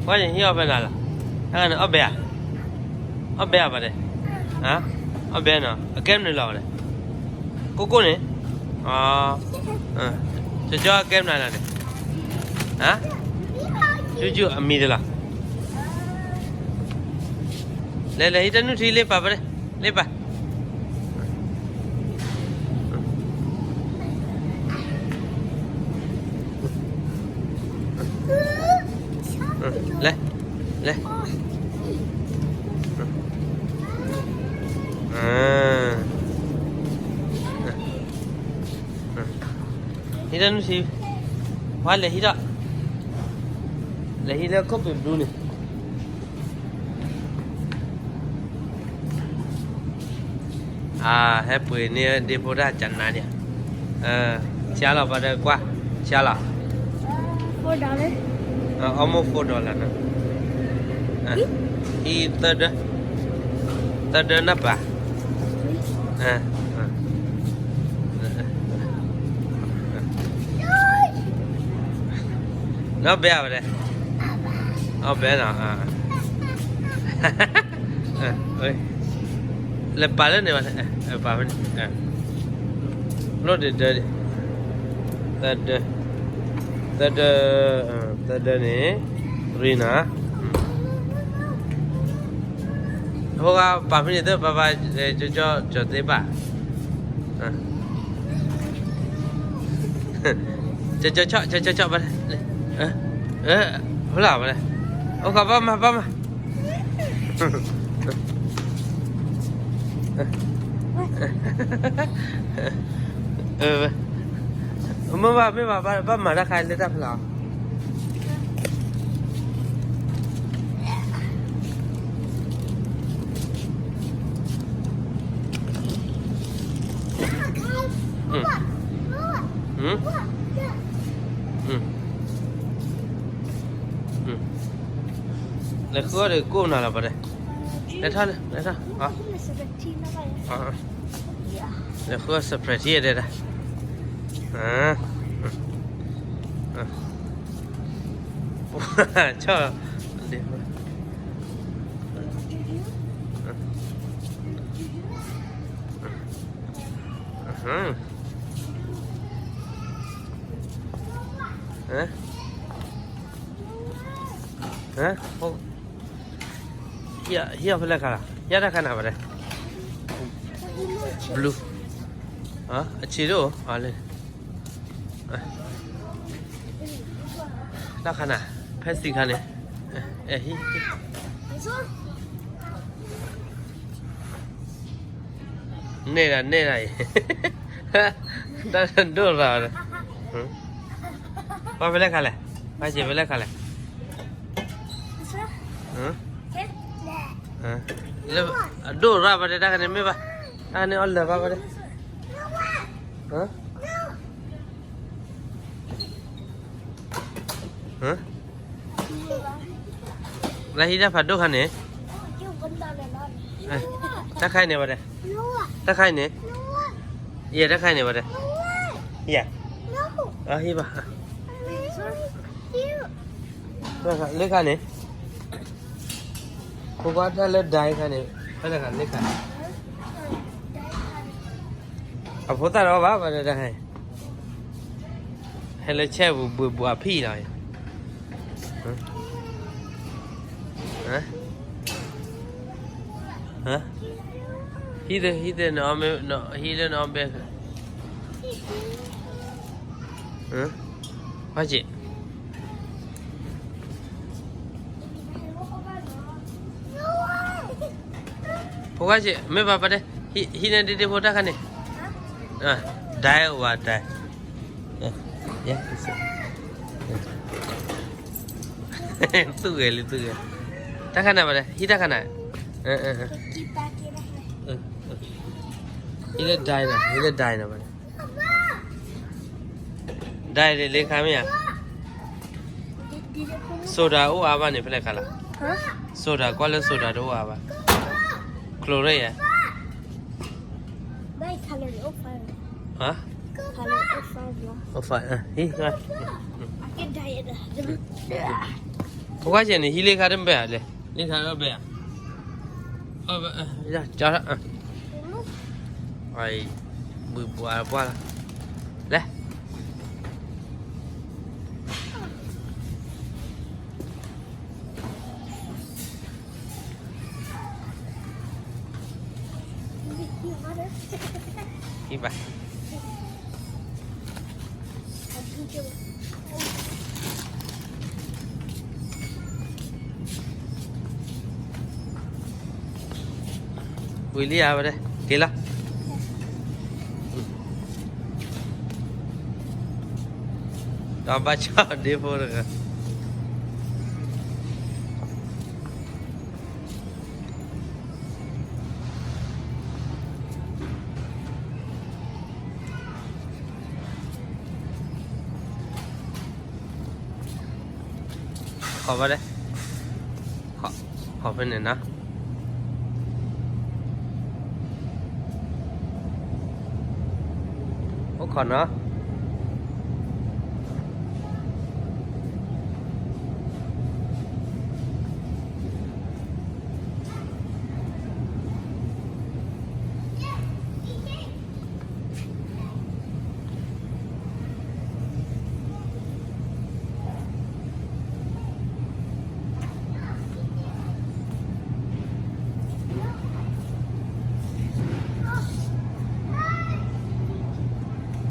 ကွၢ်ယဟံၣ်အီၣ်ဖဲနၤလီၤ, တၢ်ဂၤန့ၣ်အီၣ်ဘဲဧါ, အီၣ်ဘဲဧါပှၤတဲ, အီၣ်ဘဲနီၤ, အကဲမနုၤလီၤပှၤတဲ, ကိၢ်ကိၢ်န့ၣ်, ကၠီကၠီအကဲမနုၤလီၤန့ၣ်, ကၠူကၠူအမံၤတလီၤ, လဲၤလဲၤဟံးတၢ်နုၢ်ထံလ့ပာ်ပှၤတဲ, လ့ပာ် လဲၤ, လဲၤ, ဟံးတၢ်နုၢ်ထံ, ပှၤလဲၤဟံးထီၣ်, လဲၤဟံးလၢခိၣ်ပ့ၤဘျူးန့ၣ် အဟဲပှ့ၤန့ၢ်ဒ့ဖိတၢ်ကနါန့ၣ်, ဆါလီၤပှၤတကွၢ်, ဆါလီၤ, four dollar, almost four dollar နီၤ, ဟံးသၢဒၢ, သၢဒၢနၢ်ပၢၢ်, ဒီးဘဲအဝဲလဲၣ်, အဘဲနီၤ, လဲၤပာ်လၢန့ၣ်ဘၣ်, ပာ်ဖဲန့ၣ်, လိၣ်ဒၢဒၢ, သၢဒၢ, သၢဒၢ, သၢဒၢန့ၣ်, ရံနၤ, အဃိပာ်ဖဲန့ၣ်သ့ၣ်ပၢ်ပၢ်, ကၠီကၠီကၠီသ့ဘၣ်, ကၠီကၠီ, ကၠီကၠီ, ဖျါဝဲလဲၣ်, အိၣ်ဃီဘၣ်မၤဘၣ်မၤ မ့ၢ်ဘၣ်မ့ၢ်ဘၣ် ဘၣ်မၤတၢ်ခါလၢတၢ်ဖျါအီၤ, လဲၤဃုအီၣ်ဒီးကိၣ်နၤလီၤပှၤတဲ, လဲၤထီၣ်လဲၤထီၣ်, လဲၤဃုအီၣ် spaghetti တဲဒၣ်, ဆီၣ်, ဟံးအီၣ်ဖဲလဲၣ်ခါလီၤ, ဟံးတၢ်ခါန့ၣ်ပှၤတဲ, blue, အဆံးဒိၣ်, တၢ်ခါန့ၣ်, ဖဲစံးခါန့ၣ်, ဟံး န့ၢ်ဒၣ်န့ၢ်ဒၣ်အံၤ, တၢ်ဒိၣ်ရၣ်ဝဲ, ပှၤဖဲလဲၣ်ခါလဲၣ်, ပှၤစံးဖဲလဲၣ်ခါလဲၣ်, လၢအဒိၣ်ရၣ်ပှၤတဲ တၢ်ခါန့ၣ်မ့ၢ်ဘၣ်, တၢ်ခါန့ၣ်အီၣ်လၢာ်ဘၣ်ပှၤတဲ လၢဟံးတၢ်ဖးဒိၣ်ခါန့ၣ်, တၢ်ခါအံၤန့ၣ်ပှၤတဲ, တၢ်ခါအံၤန့ၣ်, ယဲၢ်တၢ်ခါအံၤန့ၣ်ပှၤတဲ, ယဲၢ်, ဟံးဘၣ်, လၢခါန့ၣ်, ဖိခွါတၢ်လၢဒၢခါန့ၣ်, ဖဲလဲၣ်ခါလၢခါ, အဖိသၣ်တအီၣ်ဘၣ် ပှၤတၢ်ဟဲ ဟဲလၢဆဲပူၤဘှံးဘှါဖံးလီၤ, ဟံးသ့ ဟံးသ့ နအီၣ်မ့ၢ် ဟံးလၢနအီၣ်ဘဲ, ဟံး, ဖိခွါစံး, မ့ၢ်ပှၤပှၤတဲ, ဟံးန့ၢ်ဒ့ဒ့ဖိတၢ်ခါန့ၣ်, ဒဲဝဲဒဲ, သူၣ်ဂဲၤလံသူၣ်ဂဲၤ, တၢ်ခါန့ၣ်ပှၤတဲ ဟံးတၢ်ခါန့ၣ်, ဟံးလၢဒဲနီၤ ဟံးလၢဒဲနီၤပှၤတဲ ဒၣ်လၢခါမ့ၢ်ဧါ, စိဒၤအိၣ်အါဘၣ်န့ၣ် ဖဲလဲၣ်ခါလီၤ, စိဒၤကွၢ်လၢစိဒၤတအိၣ်အါဘၣ်, ချိရဲၣ်ယဲ, ဟါ, အိၣ်ဖး, ဟံး, ဟံး, ဟံး, ဖိခွါဆဲးန့ၣ် ဟံးလ့ခါတဘဲၣ်လဲၣ်, လ့ခါတဘဲၣ်, ကၠီ, ဘုဘွားပှၢ်လီၤ, လဲၣ်. ဟံးဘၣ်. ဝံၤလံဧါ, ဝဲဒၣ်က့ၤလီၤ. ဒီးဘၣ်ဆၣ်ဒ့ဖိတဂၤ ခီၣ်ဘၣ်ဒဲး, ခီၣ်ဖဲန့ၣ်နီၤ, အိၣ်ခိးနီၤ.